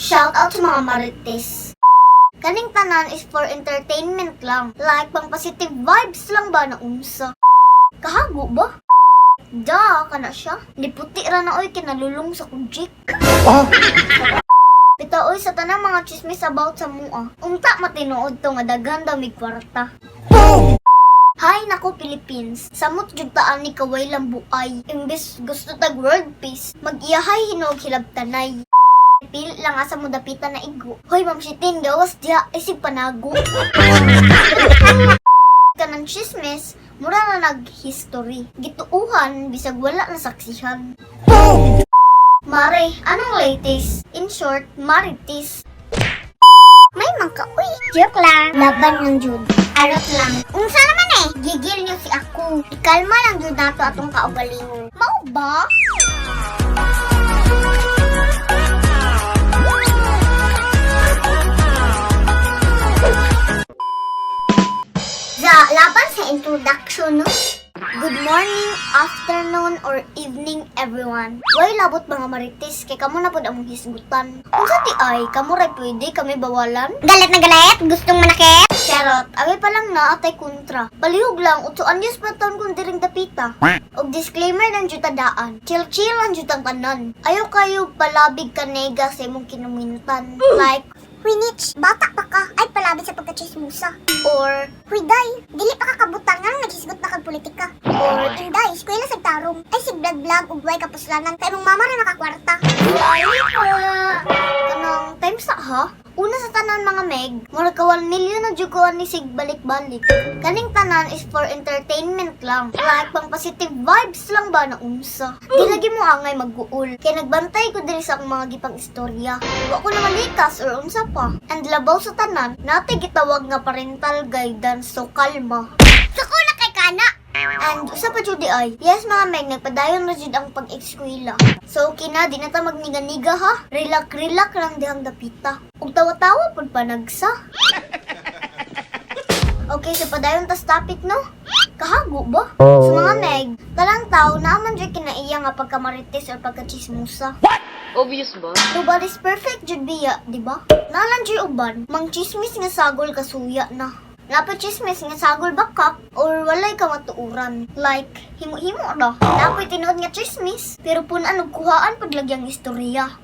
Shout out sa mga marites. Kaning tanan is for entertainment lang. Like, pang positive vibes lang ba na unsa. Kahago ba? Da, kana siya. Niputi ra na oy, kinalulong sa kujik. Bitaw oy, sa tanang mga chismis about sa mua. Unta matinuod to nga daghan daw mig kwarta. Hay nako, Philippines, samot jud taan ni kaway lang buay. Imbes gusto tag world peace, mag-iyahay hinog hilabtanay. Pili lang asa mo dapitan na igo. Hoy, Ma'am Shitin, gawas diha, isig panago. Kanang chismis, mura na nag-history. Gituuhan, bisag wala na saksihan. Mare, anong latest? In short, marites. May mangka, uy. Joke lang. Laban lang jud. Arot lang. Unsa naman eh? Gigil niyo si ako. Ikalma lang jud nato atong kaugalingon. Mao ba? Sa laban sa introduction, no? Good morning, afternoon, or evening, everyone. Way labot mga marites, kay kamo na pod among hisgutan. Unsa ti ay, kamo ray pwede, kami bawalan? Galit na galit? Gustong manakit? Charot, awi pa lang na atay kontra. Palihog lang, 8 anyos pa taon kong diring dapita. Og disclaimer lang jud daan. Chill chill lang jud ang tanan. Ayaw kayo palabig ka nega sa imong kinumintan. Like, Huy Nitch, bata pa ka. Ay palabi sa pagkachismusa. Or, Huy Day, dili pa ka kabutan nga naghisgot na kag politika. Or, Inday, eskwela sa tarong. Ay sig vlog vlog ug way kapuslanan kay imong mama ra nakakwarta. Ay, kanang time sa ha? Una sa tanan mga meg, murag ka 1 million na jud ko ani sig balik-balik. Kaning tanan is for entertainment lang. Like pang positive vibes lang ba na unsa. Di lagi mo angay magguol. Kay nagbantay ko diri sa akong mga gipang istorya. Wa ko na malikas or unsa pa. And labaw sa tanan, natay gitawag nga parental guidance, so kalma. Suko na kay kana. And usa pa jud di ay, yes mga meg, nagpadayon na jud ang pag-eskwela. So okay na, di na ta magniga-niga ha. Relax-relax lang dihang dapita. Ug tawa-tawa pud panagsa. Okay, so padayon tas topic, no? Kahago ba? So mga meg, talang tao naman jud kinaiya nga pagkamarites or pagkachismosa. Obvious ba? Nobody's perfect jud biya, di ba? Nalan jud uban, mang chismis nga sagol kasuya na. Napay chismis nga sagol bakak or walay ka matuuran. Like, himo-himo ra. Napoy tinuod nga chismis, pero punan og kuhaan pud lagyang istorya.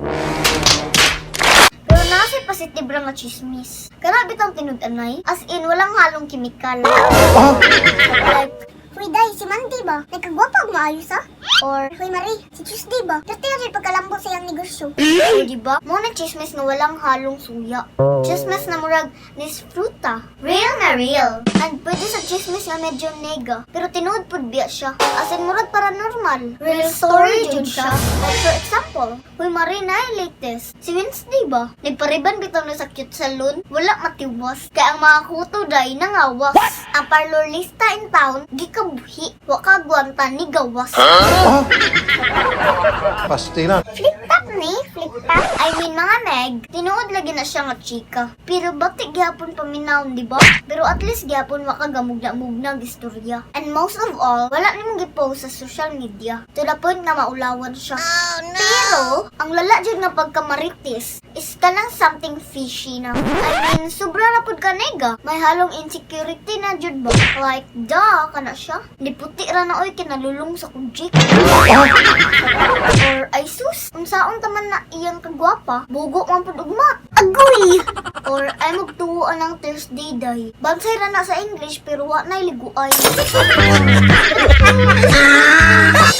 Pero nasa positive ra nga chismis. Kana bitang tinud-anay, as in walang halong kimikal. Like, Huy Day, si Mandy ba? Nagkagwapa og maayos ah. Or, Huy Marie, si Tuesday ba? Dati na jud pagkalambo sa iyang negosyo. O, di ba? Mo na chismis nga walang halong suya. Chismis na murag nisfruta. Real na real. And pwede sa chismis nga medyo nega. Pero tinuod pud biya siya. As in murag paranormal. Real story jud siya. Like for example, huy Marie na latest. Si Wednesday ba? Nagpariban bitaw na sa cute salon. Wala matiwas. Kaya ang mga kuto day nangawas. Ang parlorista in town, gikabuhi. Wa ka gwanta ni gawas. Pastilan. Flip top ni, flip top. I mean, mga meg, tinuod lagi na siya nga chika. Pero bakit gihapon paminawon, di ba? Pero at least gihapon makagamugna-mugna ang istorya. And most of all, wala nimong gipost sa social media. To the point na maulawan siya. Oh no. Pero, ang lala jud nga pagkamaritis is kanang something fishy na. I mean, sobra na pud ka nega. May halong insecurity na jud ba? Like, da, kana siya. Niputi ra na oy, kinalulong sa kujik. Or, ay sus, unsaon taman na iyang kagwapa, bugo man pud ugmat. Agoy. Or, ay magtuo ang Thursday day. Bansay ra na sa English pero wa na'y liguay.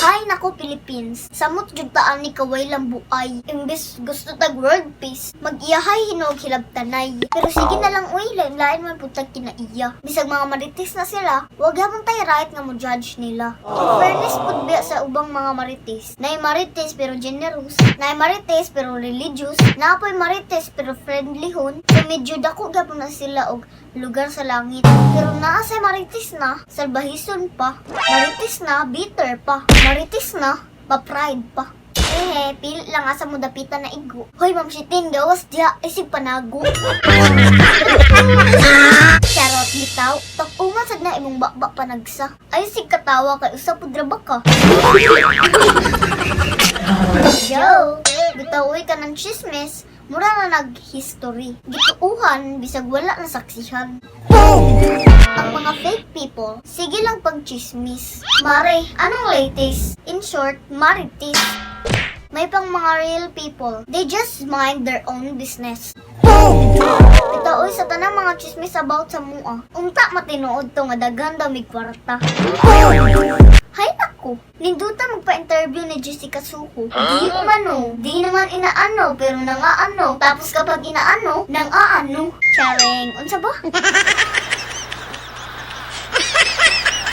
Hay nako, Philippines, samot jud taan ni kaway lang buay. Imbes gusto tag world peace, mag-iyahay hinog hilabtanay. Pero sige na lang uy, lain-lain man pud tag kinaiya. Bisag mga marites na sila, wag gyapon tay right nga mo judge nila. In fairness pud biya sa ubang mga marites. Nay marites pero generous, nay marites pero religious, napoy marites pero friendly hon. So medyo dako gyapon na sila og lugar sa langit. Pero naa sa marites na, salbahison pa. Marites na, bitter pa. Marites na, ma-pride pa. Eh, pili lang asa mo dapitan na igo. Hoy, Ma'am Shitin, gawas diha, isig panago. Charot, bitaw. Tak-ungan sad na imong bakba panagsa. Ay, sig katawa kay usa pud ra ba ka? Yo! Bitaw uy ka ng chismis, Mura na nag-history. Gituuhan bisag wala na saksihan. Ang mga fake people, sige lang pag chismis. "Mare, anong latest?" In short, marites. May pang mga real people, they just mind their own business. Ito oy, sa tanang mga chismis about sa mua. Unta matinuod to nga daghan daw mig kwarta. Hay nako, ninduta magpa-interview ni Jessica Soho. Di umano, di naman inaano, pero nangaano. Tapos kapag inaano, nang aano. Charing, unsa ba?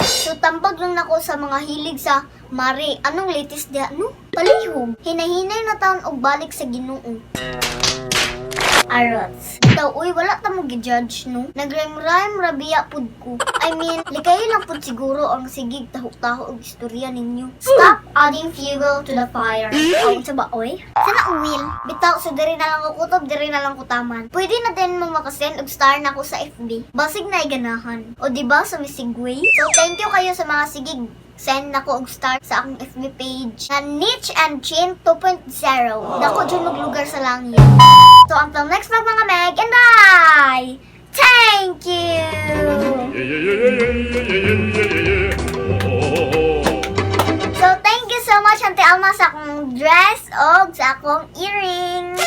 So tambag lang nako sa mga hilig sa "Mare, anong latest diha, no?" Palihog, hinahinay na taon og balik sa Ginoo. Arots. Ikaw, uy, wala ta mo gi-judge, no? Nag-rhyme-rhyme, rabiya pud ko. I mean, likay lang pud siguro ang sigig taho-taho og istorya ninyo. Stop adding fuel to the fire. Ang sa ba, oy? Sana will. Bitaw, so diri na lang ko kutob, diri na lang ko taman. Pwede na din mo makasend og star nako sa FB. Basig na ganahan. O di ba sa misigway? So thank you kayo sa mga sigig send nako og star sa akong FB page na Niche and Chin 2.0. Dako dyan maglugar sa langit. So until next vlog, mga Meg, and bye! Thank you! Yeah. Oh. So thank you so much, Auntie Alma, sa akong dress og sa akong earrings.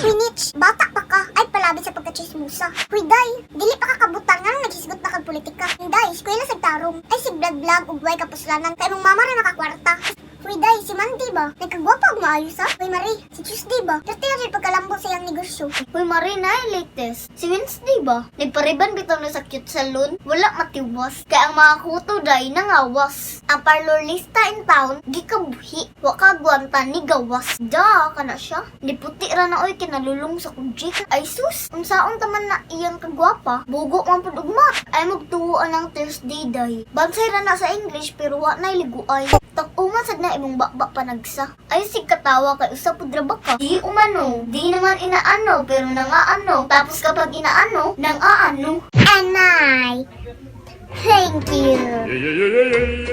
Huy Nich, bata pa ka. Ay palabi sa pagkachismusa. Huy day, dili pa ka kabutan nga naghisgot na kag politika. Day, eskwela sa tarong. Ay sig vlog vlog ug way kapuslanan kay mong mama ra nakakwarta. Huy day, si Mandy ba? Nagkagwapa og maayo sa. Huy Marie, si Tuesday ba? Perti na jud pagkalambo sa iyang negosyo. Uy, Marie, na latest. Si Wednesday ba? Nagpariban bitaw na sa cute salon. Wala matiwas. Kaya ang mga kuto day nangawas. Ang parlorlista in town, gikabuhi. Wa ka gwanta ni gawas. Da, kana siya. Niputi ra na oy kinalulong sa kujik. Ay sus, unsaon taman na iyang kagwapa. Bugo man pud ugma. Ay magtuo ang Thursday day. Bansay ra na sa English pero wa na liguay. Tak-ungan sad na imong bakba panagsa. Ay sig katawa kay usa pud ra ba ka. Di umano, di naman inaano pero nangaano. Tapos kapag inaano, nang aano. And I thank you. Yeah.